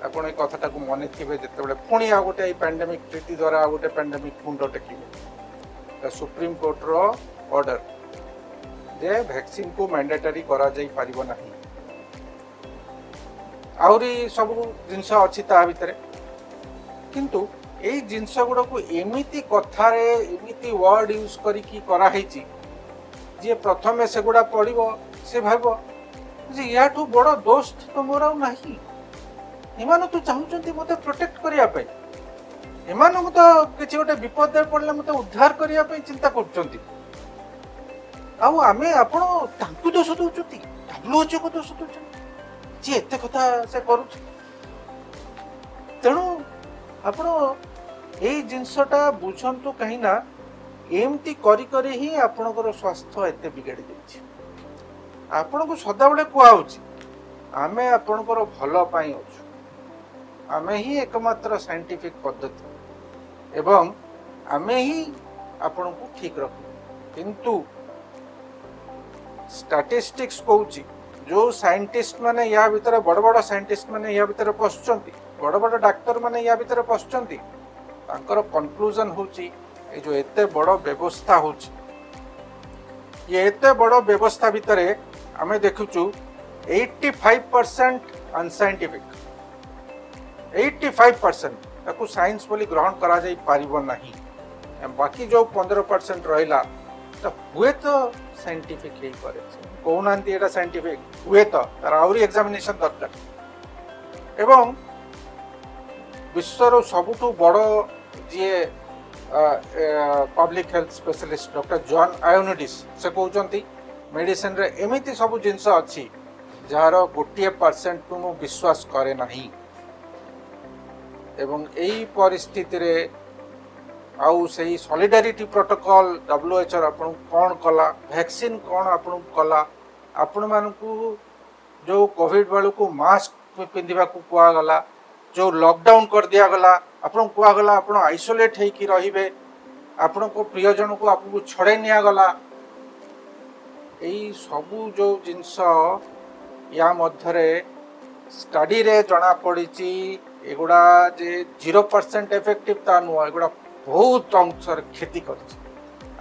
ଆପଣ ଏ କଥାଟାକୁ ମନେ ଥିବେ, ଯେତେବେଳେ ପୁଣି ଆଉ ଗୋଟେ ଏଇ ପ୍ୟାଣ୍ଡେମିକ୍ ଟ୍ରିଟି ଦ୍ୱାରା ଆଉ ଗୋଟେ ପ୍ୟାଣ୍ଡେମିକ୍ ମୁଣ୍ଡ ଟେକିବ। ସୁପ୍ରିମକୋର୍ଟର ଅର୍ଡର ଯେ ଭ୍ୟାକ୍ସିନକୁ ମ୍ୟାଣ୍ଡେଟରୀ କରାଯାଇ ପାରିବ ନାହିଁ। ଆହୁରି ସବୁ ଜିନିଷ ଅଛି ତା ଭିତରେ, କିନ୍ତୁ ଏଇ ଜିନିଷ ଗୁଡ଼ାକୁ ଏମିତି କଥାରେ, ଏମିତି ୱାର୍ଡ ୟୁଜ୍ କରିକି କରାହେଇଛି, ଯିଏ ପ୍ରଥମେ ସେଗୁଡ଼ା ପଢ଼ିବ ସେ ଭାବିବ ଯେ ୟାଠୁ ବଡ଼ ଦୋସ୍ତ ତ ମୋର ଆଉ ନାହିଁ। ଏମାନେ ତ ଚାହୁଁଛନ୍ତି ମୋତେ ପ୍ରୋଟେକ୍ଟ କରିବା ପାଇଁ, ଏମାନଙ୍କୁ ତ କିଛି ଗୋଟେ ବିପଦରେ ପଡ଼ିଲେ ମୋତେ ଉଦ୍ଧାର କରିବା ପାଇଁ ଚିନ୍ତା କରୁଛନ୍ତି। ଆଉ ଆମେ ଆପଣ ତାଙ୍କୁ ଦୋଷ ଦଉଛନ୍ତି, WHO କୁ ଦୋଷ ଦଉଛନ୍ତି, ଯିଏ ଏତେ କଥା ସେ କରୁଛି। ତେଣୁ ଆପଣ ଏଇ ଜିନିଷଟା ବୁଝନ୍ତୁ, କାହିଁ ନା ଏମିତି କରି କରି ହିଁ ଆପଣଙ୍କର ସ୍ୱାସ୍ଥ୍ୟ ଏତେ ବିଗାଡ଼ି ଯାଇଛି। ଆପଣଙ୍କୁ ସଦାବେଳେ କୁହାହଉଛି ଆମେ ଆପଣଙ୍କର ଭଲ ପାଇଁ ଅଛୁ, ଆମେ ହିଁ ଏକମାତ୍ର ସାଇଣ୍ଟିଫିକ ପଦ୍ଧତି ଏବଂ ଆମେ ହିଁ ଆପଣଙ୍କୁ ଠିକ ରଖିବୁ। କିନ୍ତୁ ଷ୍ଟାଟିଷ୍ଟିକ୍ସ କହୁଛି, ଯୋଉ ସାଇଣ୍ଟିଷ୍ଟ ମାନେ ୟା ଭିତରେ, ବଡ଼ ବଡ଼ ସାଇଣ୍ଟିଷ୍ଟ ମାନେ ୟା ଭିତରେ ପଶୁଛନ୍ତି, ବଡ଼ ବଡ଼ ଡାକ୍ତର ମାନେ ୟା ଭିତରେ ପଶୁଛନ୍ତି, ତାଙ୍କର କନକ୍ଲୁଜନ ହଉଛି ଏଇ ଯୋଉ ଏତେ ବଡ଼ ବ୍ୟବସ୍ଥା ହଉଛି, ଇଏ ଏତେ ବଡ଼ ବ୍ୟବସ୍ଥା ଭିତରେ ଆମେ ଦେଖୁଛୁ 85% unscientific, 85% ତାକୁ ସାଇନ୍ସ ବୋଲି ଗ୍ରହଣ କରାଯାଇ ପାରିବ ନାହିଁ। ବାକି ଯୋଉ 15% ରହିଲା ତ ହୁଏତ ସାଇଣ୍ଟିଫିକ ହେଇପାରେ, କହୁନାହାନ୍ତି ଏଇଟା ସାଇଣ୍ଟିଫିକ, ହୁଏତ ତାର ଆହୁରି ଏକ୍ସାମିନେସନ ଦରକାର। ଏବଂ ବିଶ୍ୱର ସବୁଠୁ ବଡ଼ ଯିଏ public health specialist doctor John Ioannidis, ସେ କହୁଛନ୍ତି ମେଡିସିନରେ ଏମିତି ସବୁ ଜିନିଷ ଅଛି ଯାହାର 1%କୁ ମୁଁ ବିଶ୍ୱାସ କରେ ନାହିଁ। ଏବଂ ଏଇ ପରିସ୍ଥିତିରେ ଆଉ ସେଇ ସଲିଡାରିଟି ପ୍ରୋଟୋକଲ WHO ଆପଣଙ୍କୁ କ'ଣ କଲା, ଭ୍ୟାକ୍ସିନ୍ କ'ଣ ଆପଣଙ୍କୁ କଲା, ଆପଣମାନଙ୍କୁ ଯେଉଁ କୋଭିଡ ବେଳକୁ ମାସ୍କ ପିନ୍ଧିବାକୁ କୁହାଗଲା, ଯେଉଁ ଲକଡାଉନ କରିଦିଆଗଲା, ଆପଣଙ୍କୁ କୁହାଗଲା ଆପଣ ଆଇସୋଲେଟ୍ ହେଇକି ରହିବେ, ଆପଣଙ୍କ ପ୍ରିୟଜନକୁ ଆପଣଙ୍କୁ ଛଡ଼େଇ ନିଆଗଲା, ଏଇ ସବୁ ଯେଉଁ ଜିନିଷ ୟା ମଧ୍ୟରେ ଷ୍ଟଡିରେ ଜଣାପଡ଼ିଛି ଏଗୁଡ଼ା ଯେ 0% ଏଫେକ୍ଟିଭ ତା ନୁହଁ, ଏଗୁଡ଼ା ବହୁତ ଅଂଶରେ କ୍ଷତି କରିଛି।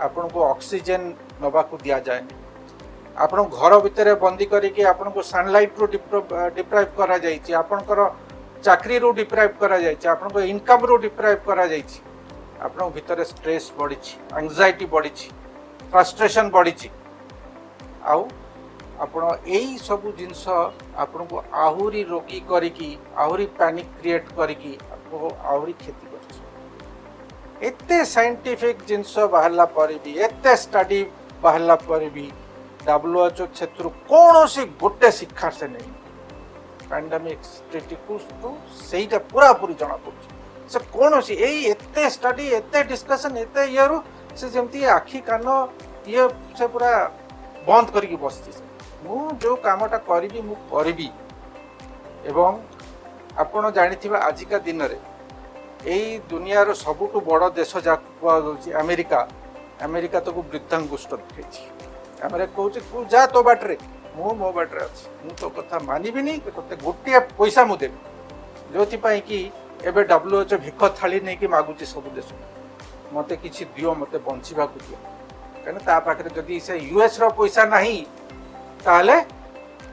ଆପଣଙ୍କୁ ଅକ୍ସିଜେନ ନେବାକୁ ଦିଆଯାଏନି, ଆପଣଙ୍କୁ ଘର ଭିତରେ ବନ୍ଦୀ କରିକି ଆପଣଙ୍କୁ ସନଲାଇଟରୁ ଡିପ୍ରାଇଭ୍ କରାଯାଇଛି, ଆପଣଙ୍କର ଚାକିରିରୁ ଡିପ୍ରାଇଭ୍ କରାଯାଇଛି, ଆପଣଙ୍କ ଇନକମ୍ରୁ ଡିପ୍ରାଇଭ୍ କରାଯାଇଛି, ଆପଣଙ୍କ ଭିତରେ ଷ୍ଟ୍ରେସ୍ ବଢ଼ିଛି, ଆଂଜାଇଟି ବଢ଼ିଛି, ଫ୍ରଷ୍ଟ୍ରେସନ୍ ବଢ଼ିଛି। ଆଉ ଆପଣ ଏଇ ସବୁ ଜିନିଷ ଆପଣଙ୍କୁ ଆହୁରି ରୋଗୀ କରିକି, ଆହୁରି ପ୍ୟାନିକ୍ କ୍ରିଏଟ୍ କରିକି ଆପଣଙ୍କୁ ଆହୁରି କ୍ଷତି କରିଛି। ଏତେ ସାଇଣ୍ଟିଫିକ୍ ଜିନିଷ ବାହାରିଲା ପରେ ବି, ଏତେ ଷ୍ଟଡି ବାହାରିଲା ପରେ ବି WHO ସେଥିରୁ କୌଣସି ଗୋଟେ ଶିକ୍ଷା ସେ ନେଇନି। ପାଣ୍ଡାମିକ୍ ଟ୍ରିଟିକୁ ସେଇଟା ପୁରାପୁରି ଜଣାପଡ଼ୁଛି। ସେ କୌଣସି ଏଇ ଏତେ ଷ୍ଟଡି, ଏତେ ଡିସ୍କସନ୍, ଏତେ ଇଏରୁ ସେ ଯେମିତି ଆଖି କାନ ଇଏ ସେ ପୁରା ବନ୍ଦ କରିକି ବସିଛି ସେ। ମୁଁ ଯୋଉ କାମଟା କରିବି ମୁଁ କରିବି। ଏବଂ ଆପଣ ଜାଣିଥିବେ ଆଜିକା ଦିନରେ ଏଇ ଦୁନିଆର ସବୁଠୁ ବଡ଼ ଦେଶ ଯାହାକୁ କୁହାଯାଉଛି ଆମେରିକା, ଆମେରିକା ତାକୁ ବୃଦ୍ଧାଙ୍ଗୁଷ୍ଠ ଦେଖେଇଛି। ଆମେରିକା କହୁଛି ତୁ ଯା ତୋ ବାଟରେ, ମୁଁ ମୋ ବାଟରେ ଅଛି, ମୁଁ ତୋ କଥା ମାନିବିନି, ତୋତେ ଗୋଟିଏ ପଇସା ମୁଁ ଦେବି। ଯୋଉଥିପାଇଁ କି ଏବେ WHO ଭିକ ଥାଳି ନେଇକି ମାଗୁଛି ସବୁ ଦେଶକୁ, ମୋତେ କିଛି ଦିଅ, ମୋତେ ବଞ୍ଚିବାକୁ ଦିଅ। କାହିଁକିନା ତା ପାଖରେ ଯଦି ସେ ୟୁଏସ୍ ର ପଇସା ନାହିଁ ତାହେଲେ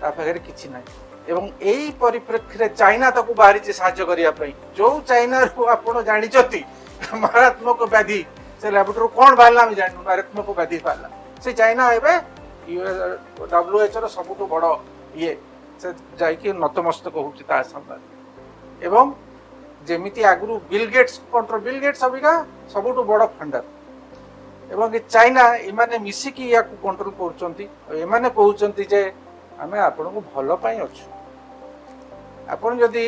ତା ପାଖରେ କିଛି ନାହିଁ। ଏବଂ ଏଇ ପରିପ୍ରେକ୍ଷୀରେ ଚାଇନା ତାକୁ ବାହାରିଛି ସାହାଯ୍ୟ କରିବା ପାଇଁ। ଯୋଉ ଚାଇନାରୁ ଆପଣ ଜାଣିଛନ୍ତି ମାରାତ୍ମକ ବ୍ୟାଧି, ସେ ଲାବୋରେଟୋରୀରୁ କ'ଣ ବାହାରିଲା ଆମେ ଜାଣିନୁ, ମାରାତ୍ମକ ବ୍ୟାଧି ବାହାରିଲା। ସେ ଚାଇନା ଏବେ WHO ର ସବୁଠୁ ବଡ଼ ଇଏ, ସେ ଯାଇକି ନତମସ୍ତକ ହଉଛି ତା ସାମ୍ନାରେ। ଏବଂ ଯେମିତି ଆଗରୁ bill Gates control, bill Gates ଅବିକା ସବୁଠୁ ବଡ଼ ଫଣ୍ଡର, ଏବଂ ଏ ଚାଇନା ଏମାନେ ମିଶିକି ୟାକୁ କଣ୍ଟ୍ରୋଲ କରୁଛନ୍ତି। ଆଉ ଏମାନେ କହୁଛନ୍ତି ଯେ ଆମେ ଆପଣଙ୍କୁ ଭଲ ପାଇଁ ଅଛୁ, ଆପଣ ଯଦି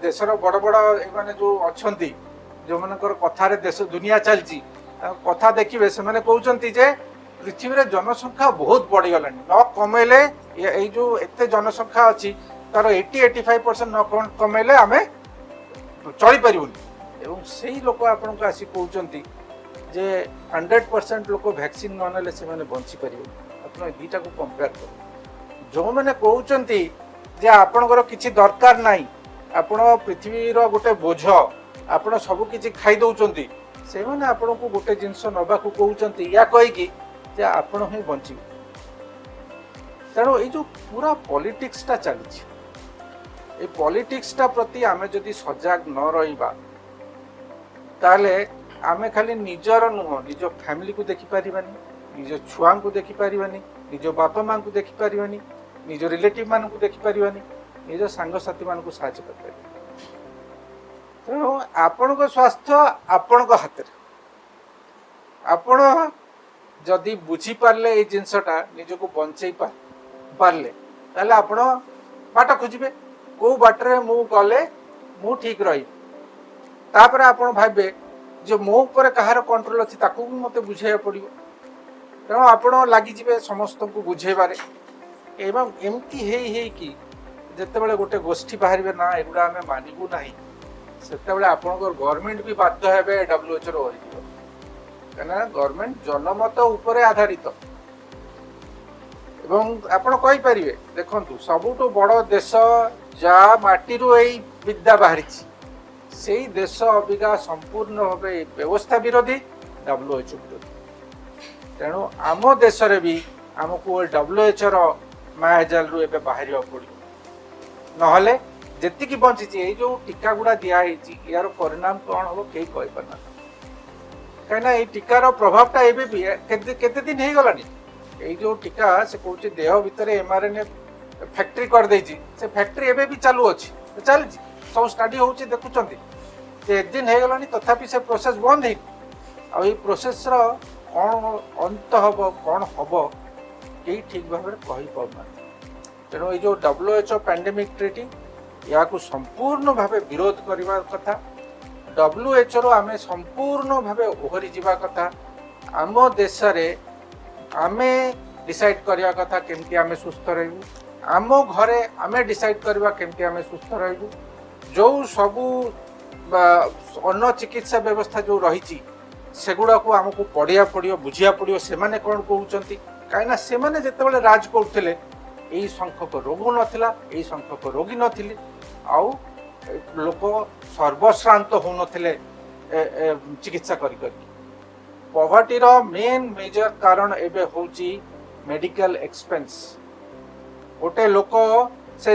ଦେଶର ବଡ଼ ବଡ଼ ଏମାନେ ଯୋଉ ଅଛନ୍ତି, ଯୋଉମାନଙ୍କର କଥାରେ ଦେଶ ଦୁନିଆ ଚାଲିଛି, ତାଙ୍କ କଥା ଦେଖିବେ, ସେମାନେ କହୁଛନ୍ତି ଯେ ପୃଥିବୀରେ ଜନସଂଖ୍ୟା ବହୁତ ବଢିଗଲାଣି, ନ କମେଇଲେ ଏଇ ଯୋଉ ଏତେ ଜନସଂଖ୍ୟା ଅଛି ତାର 80-85% ନ କମେଇଲେ ଆମେ ଚଳିପାରିବୁନି। ଏବଂ ସେଇ ଲୋକ ଆପଣଙ୍କୁ ଆସି କହୁଛନ୍ତି ଯେ 100% ଲୋକ ଭ୍ୟାକ୍ସିନ୍ ନ ନେଲେ ସେମାନେ ବଞ୍ଚିପାରିବେନି। ଆପଣ ଏ ଦୁଇଟାକୁ କମ୍ପେୟାର କରନ୍ତୁ। ଯେଉଁମାନେ କହୁଛନ୍ତି ଯେ ଆପଣଙ୍କର କିଛି ଦରକାର ନାହିଁ, ଆପଣ ପୃଥିବୀର ଗୋଟେ ବୋଝ, ଆପଣ ସବୁ କିଛି ଖାଇ ଦଉଛନ୍ତି, ସେମାନେ ଆପଣଙ୍କୁ ଗୋଟେ ଜିନିଷ ନେବାକୁ କହୁଛନ୍ତି ୟା କହିକି ଯେ ଆପଣ ହିଁ ବଞ୍ଚିବେ। ତେଣୁ ଏଇ ଯୋଉ ପୁରା ପଲିଟିକ୍ସଟା ଚାଲିଛି, ଏଇ ପଲିଟିକ୍ସଟା ପ୍ରତି ଆମେ ଯଦି ସଜାଗ ନ ରହିବା ତାହେଲେ ଆମେ ଖାଲି ନିଜର ନୁହଁ, ନିଜ ଫ୍ୟାମିଲିକୁ ଦେଖିପାରିବାନି, ନିଜ ଛୁଆଙ୍କୁ ଦେଖିପାରିବାନି, ନିଜ ବାପା ମାଙ୍କୁ ଦେଖିପାରିବାନି, ନିଜ ରିଲେଟିଭ ମାନଙ୍କୁ ଦେଖିପାରିବାନି। ନିଜ ସାଙ୍ଗସାଥିମାନଙ୍କୁ ସାହାଯ୍ୟ କରିପାରିବେ। ତେଣୁ ଆପଣଙ୍କ ସ୍ୱାସ୍ଥ୍ୟ ଆପଣଙ୍କ ହାତରେ। ଆପଣ ଯଦି ବୁଝିପାରିଲେ ଏଇ ଜିନିଷଟା, ନିଜକୁ ବଞ୍ଚେଇ ପାରିଲେ, ତାହେଲେ ଆପଣ ବାଟ ଖୋଜିବେ, କୋଉ ବାଟରେ ମୁଁ ଗଲେ ମୁଁ ଠିକ ରହିବି। ତାପରେ ଆପଣ ଭାବିବେ ଯେ ମୋ ଉପରେ କାହାର କଣ୍ଟ୍ରୋଲ ଅଛି, ତାକୁ ବି ମୋତେ ବୁଝେଇବାକୁ ପଡ଼ିବ। ତେଣୁ ଆପଣ ଲାଗିଯିବେ ସମସ୍ତଙ୍କୁ ବୁଝେଇବାରେ। ଏବଂ ଏମିତି ହେଇ ହେଇକି ଯେତେବେଳେ ଗୋଟେ ଗୋଷ୍ଠୀ ବାହାରିବେ, ନା ଏଗୁଡ଼ା ଆମେ ମାନିବୁ ନାହିଁ, ସେତେବେଳେ ଆପଣଙ୍କର ଗଭର୍ଣ୍ଣମେଣ୍ଟ ବି ବାଧ୍ୟ ହେବେ WHO ଓହରିଯିବ। କାହିଁକିନା ଗଭର୍ଣ୍ଣମେଣ୍ଟ ଜନମତ ଉପରେ ଆଧାରିତ। ଏବଂ ଆପଣ କହିପାରିବେ, ଦେଖନ୍ତୁ, ସବୁଠୁ ବଡ଼ ଦେଶ ଯାହା ମାଟିରୁ ଏଇ ବିଦ୍ୟା ବାହାରିଛି, ସେଇ ଦେଶ ଅବିକା ସମ୍ପୂର୍ଣ୍ଣ ଭାବେ ଏଇ ବ୍ୟବସ୍ଥା ବିରୋଧୀ, WHO ବିରୋଧୀ। ତେଣୁ ଆମ ଦେଶରେ ବି ଆମକୁ ଏ ଡବ୍ଲ୍ୟୁଏଚ୍ଓର ମାୟାଜାଲରୁ ଏବେ ବାହାରିବାକୁ ପଡ଼ିବ। ନହେଲେ ଯେତିକି ବଞ୍ଚିଛି, ଏଇ ଯୋଉ ଟୀକା ଗୁଡ଼ା ଦିଆହେଇଛି, ଏହାର ପରିଣାମ କ'ଣ ହବ କେହି କହିପାରୁନାହାନ୍ତି। କାହିଁକିନା ଏଇ ଟୀକାର ପ୍ରଭାବଟା ଏବେ ବି କେତେ କେତେ ଦିନ ହେଇଗଲାଣି। ଏଇ ଯୋଉ ଟୀକା, ସେ କହୁଛି ଦେହ ଭିତରେ ଏମଆରଏନଏ ଫ୍ୟାକ୍ଟ୍ରି କରିଦେଇଛି, ସେ ଫ୍ୟାକ୍ଟ୍ରି ଏବେ ବି ଚାଲୁଅଛି, ଚାଲିଛି, ସବୁ ଷ୍ଟଡି ହଉଛି, ଦେଖୁଛନ୍ତି ଯେ ଏତେ ଦିନ ହେଇଗଲାଣି ତଥାପି ସେ ପ୍ରୋସେସ ବନ୍ଦ ହେଇନି। ଆଉ ଏଇ ପ୍ରୋସେସର କ'ଣ ଅନ୍ତ ହବ, କ'ଣ ହବ, କେହି ଠିକ ଭାବରେ କହିପାରୁନାହାନ୍ତି। ତେଣୁ ଏଇ ଯୋଉ WHO pandemic treaty, ଏହାକୁ ସମ୍ପୂର୍ଣ୍ଣ ଭାବେ ବିରୋଧ କରିବା କଥା। ଡବ୍ଲ୍ୟୁଏଚ୍ଓରୁ ଆମେ ସମ୍ପୂର୍ଣ୍ଣ ଭାବେ ଓହରି ଯିବା କଥା। ଆମ ଦେଶରେ ଆମେ ଡିସାଇଡ୍ କରିବା କଥା କେମିତି ଆମେ ସୁସ୍ଥ ରହିବୁ। ଆମ ଘରେ ଆମେ ଡିସାଇଡ୍ କରିବା କେମିତି ଆମେ ସୁସ୍ଥ ରହିବୁ। ଯେଉଁ ସବୁ ବା, ଅନ୍ୟ ଚିକିତ୍ସା ବ୍ୟବସ୍ଥା ଯେଉଁ ରହିଛି, ସେଗୁଡ଼ାକୁ ଆମକୁ ପଢ଼ିବାକୁ ପଡ଼ିବ, ବୁଝିବାକୁ ପଡ଼ିବ ସେମାନେ କ'ଣ କହୁଛନ୍ତି। କାହିଁକିନା ସେମାନେ ଯେତେବେଳେ ରାଜ କରୁଥିଲେ, ଏଇ ସଂଖ୍ୟକ ରୋଗ ନଥିଲା, ଏଇ ସଂଖ୍ୟକ ରୋଗୀ ନଥିଲେ, ଆଉ ଲୋକ ସର୍ବଶ୍ରାନ୍ତ ହେଉନଥିଲେ ଚିକିତ୍ସା କରି କରିକି। ପଭର୍ଟିର ମେନ୍ ମେଜର କାରଣ ଏବେ ହେଉଛି ମେଡିକାଲ ଏକ୍ସପେନ୍ସ। ଗୋଟେ ଲୋକ ସେ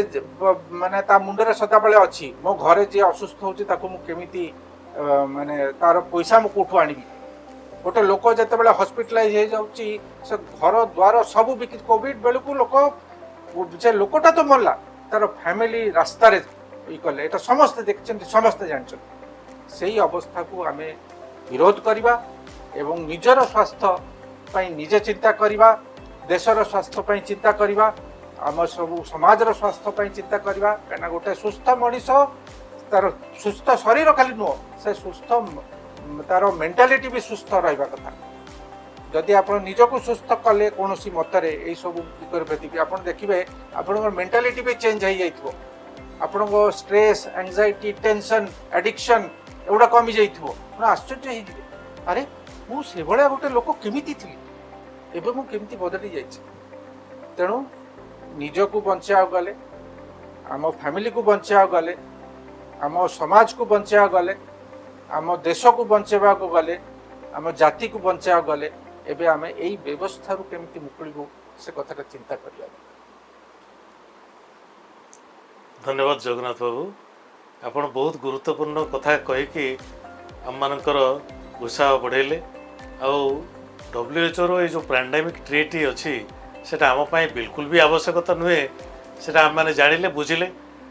ମାନେ ତା ମୁଣ୍ଡରେ ସଦାବେଳେ ଅଛି, ମୋ ଘରେ ଯିଏ ଅସୁସ୍ଥ ହେଉଛି ତାକୁ ମୁଁ କେମିତି ମାନେ ତାର ପଇସା ମୁଁ କୋଉଠୁ ଆଣିବି? ଗୋଟେ ଲୋକ ଯେତେବେଳେ ହସ୍ପିଟାଲାଇଜ ହେଇଯାଉଛି, ସେ ଘର ଦ୍ୱାର ସବୁ ବିକି, କୋଭିଡ ବେଳକୁ ଲୋକ, ସେ ଲୋକଟା ତ ମଲା, ତାର ଫ୍ୟାମିଲି ରାସ୍ତାରେ ଇଏ କଲେ। ଏଇଟା ସମସ୍ତେ ଦେଖିଛନ୍ତି, ସମସ୍ତେ ଜାଣିଛନ୍ତି। ସେଇ ଅବସ୍ଥାକୁ ଆମେ ବିରୋଧ କରିବା ଏବଂ ନିଜର ସ୍ୱାସ୍ଥ୍ୟ ପାଇଁ ନିଜେ ଚିନ୍ତା କରିବା, ଦେଶର ସ୍ୱାସ୍ଥ୍ୟ ପାଇଁ ଚିନ୍ତା କରିବା, ଆମ ସବୁ ସମାଜର ସ୍ୱାସ୍ଥ୍ୟ ପାଇଁ ଚିନ୍ତା କରିବା। କାହିଁକିନା ଗୋଟେ ସୁସ୍ଥ ମଣିଷ, ତାର ସୁସ୍ଥ ଶରୀର ଖାଲି ନୁହଁ, ସେ ସୁସ୍ଥ ତାର ମେଣ୍ଟାଲିଟି ବି ସୁସ୍ଥ ରହିବା କଥା। ଯଦି ଆପଣ ନିଜକୁ ସୁସ୍ଥ କଲେ କୌଣସି ମତରେ ଏଇସବୁ କରିପାରିବେ, ଆପଣ ଦେଖିବେ ଆପଣଙ୍କର ମେଣ୍ଟାଲିଟି ବି ଚେଞ୍ଜ ହେଇଯାଇଥିବ। ଆପଣଙ୍କ ଷ୍ଟ୍ରେସ୍, ଆଙ୍ଗଜାଇଟି, ଟେନସନ୍, ଆଡିକ୍ସନ୍ ଏଗୁଡ଼ା କମି ଯାଇଥିବ। ଆପଣ ଆଶ୍ଚର୍ଯ୍ୟ ହେଇଯିବେ, ଆରେ ମୁଁ ସେଭଳିଆ ଗୋଟେ ଲୋକ କେମିତି ଥିଲି, ଏବେ ମୁଁ କେମିତି ବଦଳି ଯାଇଛି। ତେଣୁ ନିଜକୁ ବଞ୍ଚାଇବାକୁ ଗଲେ, ଆମ ଫ୍ୟାମିଲିକୁ ବଞ୍ଚାଇବାକୁ ଗଲେ, ଆମ ସମାଜକୁ ବଞ୍ଚାଇବାକୁ ଗଲେ, ଆମ ଦେଶକୁ ବଞ୍ଚାଇବାକୁ ଗଲେ, ଆମ ଜାତିକୁ ବଞ୍ଚାଇବାକୁ ଗଲେ, ଏବେ ଆମେ ଏଇ ବ୍ୟବସ୍ଥାରୁ କେମିତି ମୁକୁଳିବୁ ସେ କଥାଟା ଚିନ୍ତା କରିବା ଦରକାର। ଧନ୍ୟବାଦ ଜଗନ୍ନାଥ ବାବୁ। ଆପଣ ବହୁତ ଗୁରୁତ୍ୱପୂର୍ଣ୍ଣ କଥା କହିକି ଆମମାନଙ୍କର ଉତ୍ସାହ ବଢ଼େଇଲେ। ଆଉ ଡବ୍ଲ୍ୟୁଏଚ୍ଓର ଏଇ ଯେଉଁ ପାଣ୍ଡେମିକ୍ ଟ୍ରିଟି ଅଛି, ସେଇଟା ଆମ ପାଇଁ ବିଲକୁଲ ବି ଆବଶ୍ୟକତା ନୁହେଁ, ସେଇଟା ଆମେମାନେ ଜାଣିଲେ, ବୁଝିଲେ।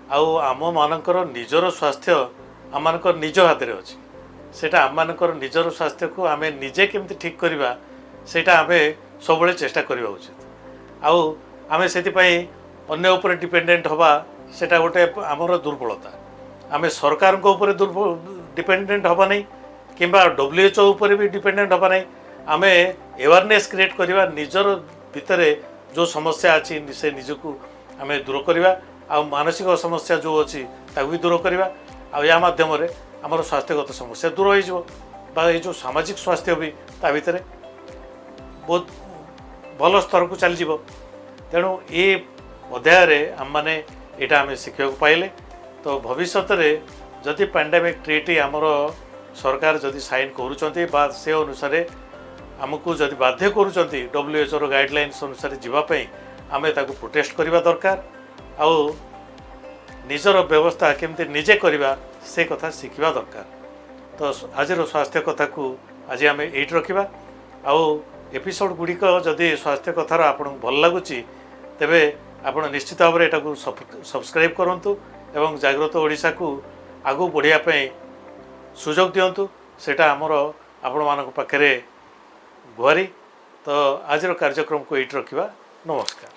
ଆଉ ଆମମାନଙ୍କର ନିଜର ସ୍ୱାସ୍ଥ୍ୟ ଆମମାନଙ୍କର ନିଜ ହାତରେ ଅଛି। ସେଇଟା ଆମମାନଙ୍କର ନିଜର ସ୍ୱାସ୍ଥ୍ୟକୁ ଆମେ ନିଜେ କେମିତି ଠିକ୍ କରିବା, ସେଇଟା ଆମେ ସବୁବେଳେ ଚେଷ୍ଟା କରିବା ଉଚିତ। ଆଉ ଆମେ ସେଥିପାଇଁ ଅନ୍ୟ ଉପରେ ଡିପେଣ୍ଡେଣ୍ଟ ହେବା, ସେଇଟା ଗୋଟେ ଆମର ଦୁର୍ବଳତା। ଆମେ ସରକାରଙ୍କ ଉପରେ ଡିପେଣ୍ଡେଣ୍ଟ ହେବା ନାହିଁ କିମ୍ବା WHO ଉପରେ ବି ଡିପେଣ୍ଡେଣ୍ଟ ହେବା ନାହିଁ। ଆମେ ଆୱାରନେସ୍ କ୍ରିଏଟ୍ କରିବା, ନିଜର ଭିତରେ ଯେଉଁ ସମସ୍ୟା ଅଛି ସେ ନିଜକୁ ଆମେ ଦୂର କରିବା, ଆଉ ମାନସିକ ସମସ୍ୟା ଯେଉଁ ଅଛି ତାକୁ ବି ଦୂର କରିବା। ଆଉ ଏହା ମାଧ୍ୟମରେ ଆମର ସ୍ୱାସ୍ଥ୍ୟଗତ ସମସ୍ୟା ଦୂର ହେଇଯିବ ବା ଏଇ ଯେଉଁ ସାମାଜିକ ସ୍ୱାସ୍ଥ୍ୟ ବି ତା ଭିତରେ ବହୁତ ଭଲ ସ୍ତରକୁ ଚାଲିଯିବ। ତେଣୁ ଏ ଅଧ୍ୟାୟରେ ଆମମାନେ ଏଇଟା ଆମେ ଶିଖିବାକୁ ପାଇଲେ। ତ ଭବିଷ୍ୟତରେ ଯଦି ପାଣ୍ଡେମିକ୍ ଟ୍ରିଟି ଆମର ସରକାର ଯଦି ସାଇନ୍ କରୁଛନ୍ତି ବା ସେ ଅନୁସାରେ ଆମକୁ ଯଦି ବାଧ୍ୟ କରୁଛନ୍ତି ଡବ୍ଲ୍ୟୁଏଚ୍ଓର ଗାଇଡ଼ଲାଇନ୍ସ ଅନୁସାରେ ଯିବା ପାଇଁ, ଆମେ ତାକୁ ପ୍ରୋଟେଷ୍ଟ କରିବା ଦରକାର। ଆଉ ନିଜର ବ୍ୟବସ୍ଥା କେମିତି ନିଜେ କରିବା ସେ କଥା ଶିଖିବା ଦରକାର। ତ ଆଜିର ସ୍ୱାସ୍ଥ୍ୟ କଥାକୁ ଆଜି ଆମେ ଏଇଠି ରଖିବା। ଆଉ ଏପିସୋଡ଼ ଗୁଡ଼ିକ ଯଦି ସ୍ୱାସ୍ଥ୍ୟ କଥାର ଆପଣଙ୍କୁ ଭଲ ଲାଗୁଛି, ତେବେ ଆପଣ ନିଶ୍ଚିତ ଭାବରେ ଏଟାକୁ ସବସ୍କ୍ରାଇବ୍ କରନ୍ତୁ ଏବଂ ଜାଗ୍ରତ ଓଡ଼ିଶାକୁ ଆଗକୁ ବଢ଼ିବା ପାଇଁ ସୁଯୋଗ ଦିଅନ୍ତୁ। ସେଇଟା ଆମର ଆପଣମାନଙ୍କ ପାଖରେ ଗୁହାରି। ତ ଆଜିର କାର୍ଯ୍ୟକ୍ରମକୁ ଏଇଠି ରଖିବା। ନମସ୍କାର।